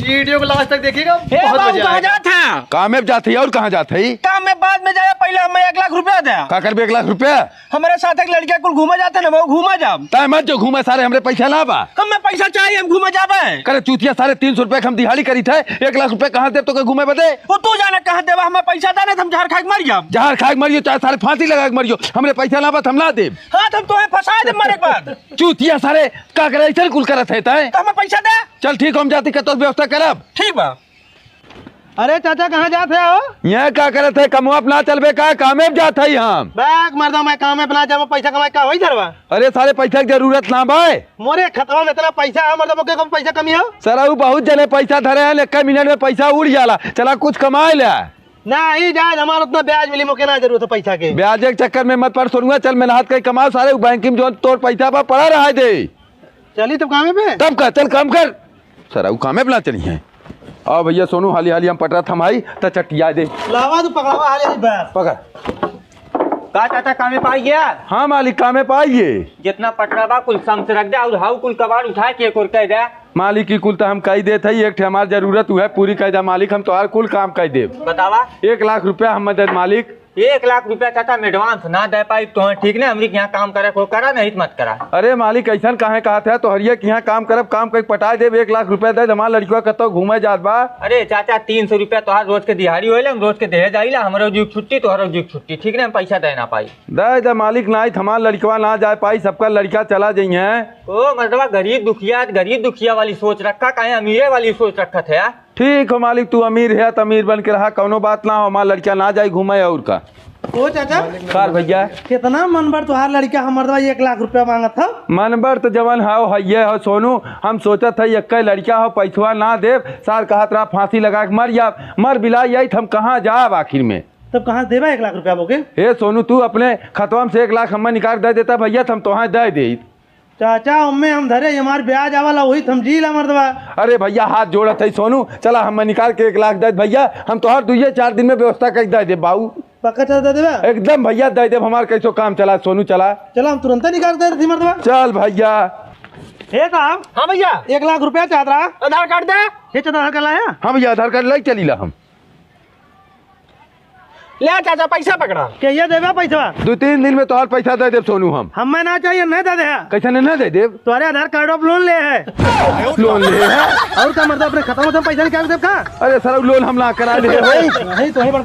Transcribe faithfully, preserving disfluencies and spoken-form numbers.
वीडियो को लास्ट तक देखिएगा, ए बहुत बाबू, मजा कहाँ आएगा। जात है? काम में जात है और कहाँ जात है? काम में बाद में जाए, पहले हमें एक लाख रुपया दे। का करबे एक लाख रुपया? हमारे साथ एक लड़किया कुल घूमे जाते ना, वो घूमे जाब। तय मत जो घूमे सारे, हमरे पैसा ना बा। हमें पैसा चाहिए, हम घूमे जाबे। करे चूतिया, सारे तीन सौ रुपया के हम दिहाड़ी करी थे, एक लाख रुपया कहाँ देब तो के घूमे बदे? वो तू जाने कहाँ देबा, हमें पैसा दे, नहीं तो हम जहर खा के मर जाब। जहर खा के मरियो, चाहे सारे फांसी लगा के मरियो, हमरे पैसा ना बा, हम ना देब। हाँ, तो हम तोहे फंसा दे मरे के बाद। चूतिया सारे, का करे ऐसे कुल करत है तय? तो हमें पैसा दे। चल ठीक, हम जाती का तो व्यवस्था करब। ठीक बा। अरे चाचा, कहाँ जात है हो? यहाँ का करत है? कमवा पे ना चलबे का? कामे पे जात है हम। बैक मर्दा, मैं कामे पे ना जाबो, पैसा कमाए का होई धरवा? अरे सारे, पैसा की जरूरत ना बाय। मोरे खतवा में इतना पैसा है मर्दा, मोके कब पैसा कमी हो? सर, ऊ बहुत जने पैसा धरे हैं, एक मिनट में पैसा उड़ जाला। चला कुछ कमाए ले। नहीं जाए, हमार उतना ब्याज मिली, मोके ना जरूरत है पैसा के। ब्याज के चक्कर में मत पड़ सोनुआ, चल मेहनत कई कमाओ सारे, ऊ बैंक में जो तोर पैसा बा पड़ा रहा दे। चली तब कामे पे। तब का, चल काम कर। सर, ऊ कामे पे ना चली हैं। आओ भैया सोनू, हाली हाली हम पटरा थमाई, त चटिया दे। लावा तू पकड़ावा हाली हाली बस। पकड़। का चाचा, कामे पाइए? हाँ मालिक, कामे पाइए। जितना पटरा बा कुल सम से रख दे, और हाउ कुल कबाड़ उठा के एक और कह दे। मालिक, ई कुल त हम कही देत हई, एक ठे हमार जरूरत उहे पूरी कह दे मालिक, हम तोहार कुल काम कह देब। बतावा। एक लाख रुपया हम दे मालिक। एक लाख रुपया चाचा, हम एडवांस ना दे पाई तोहे, ठीक ना? हमरी के यहाँ काम करे को करा, नहीं तो मत करा। अरे मालिक, ऐसन काहे कहत है? तोहरिये के यहाँ काम करब, काम करके पटाए देब, एक लाख रुपया दे दे, हमार लड़कवा कतौ घूमे जात बा। अरे चाचा, तीन सौ रुपया तोहार रोज के दिहाड़ी होइला, हम रोज के देहे जाइला, हमरो जी के छुट्टी, तोहरो जी के छुट्टी, ठीक ना? हम पैसा दे ना पाई। दे दे मालिक, नाहीं त हमार लड़कवा ना जाए पाई, सबका लड़का चला जइहें। ओ मर्दवा, गरीब दुखिया, गरीब दुखिया वाली सोच रखा, काहे अमीरे वाली सोच रखत है? ठीक हो मालिक, तू अमीर है त अमीर बन के रहा, कौनो बात ना हो, हमार लड़का ना जाए घूमे और का। ओ चाचा, कार भैया। कितना मनबढ़ तोहार लड़का, हम मर्दवा एक लाख रुपया मांगत हो। मनबढ़ त जवन हो, हइये हो सोनू, हम सोचत है एक्के लड़का हो, पैसवा ना देब, सार कहत रहा फांसी लगा के मर जाब, मर बिला जाई त हम कहाँ जाब आखिर में? तब कहाँ से देबा एक लाख रुपया बोके? हे सोनू, तू अपने खतवा में से एक लाख हमें निकाल दे देता भैया, त हम तोहां दे देइत। चाचा, ओम्मे हम धरे, हमार ब्याज आवला, वही त हम जी ला मर्दवा। अरे भैया, हाथ जोड़त है सोनू, चला हमें निकाल के एक लाख दे दे भैया, हम तोहार दुइये चार दिन में व्यवस्था कर दे दे बाऊ। पक्का चाचा दे देबा? एकदम भैया दे दे, हमार कैसो काम चला सोनू, चला। चला हम तुरंत निकाल दे देती मर्दवा। चल भैया। हे साहब। हाँ भैया। एक लाख रुपया चाहत रहा। आधार कार्ड दे। हे चाचा, आधार कार्ड लाया? हाँ भैया, आधार कार्ड लाई चली ला हम। ले चाचा, पैसा पकड़ा। के ये देबे पैसा? दो तीन दिन में तोहार पैसा दे देब सोनू हम। हमें ना चाहिए, नहीं दे दे। कैसे नहीं, नहीं दे देब? तोहरे आधार कार्ड पर लोन ले है। लोन ले है? और का मर्दवा, अपने खाता में से पैसा निकाल देब का? अरे सर, लोन हम ना करा ले हो। नहीं, तो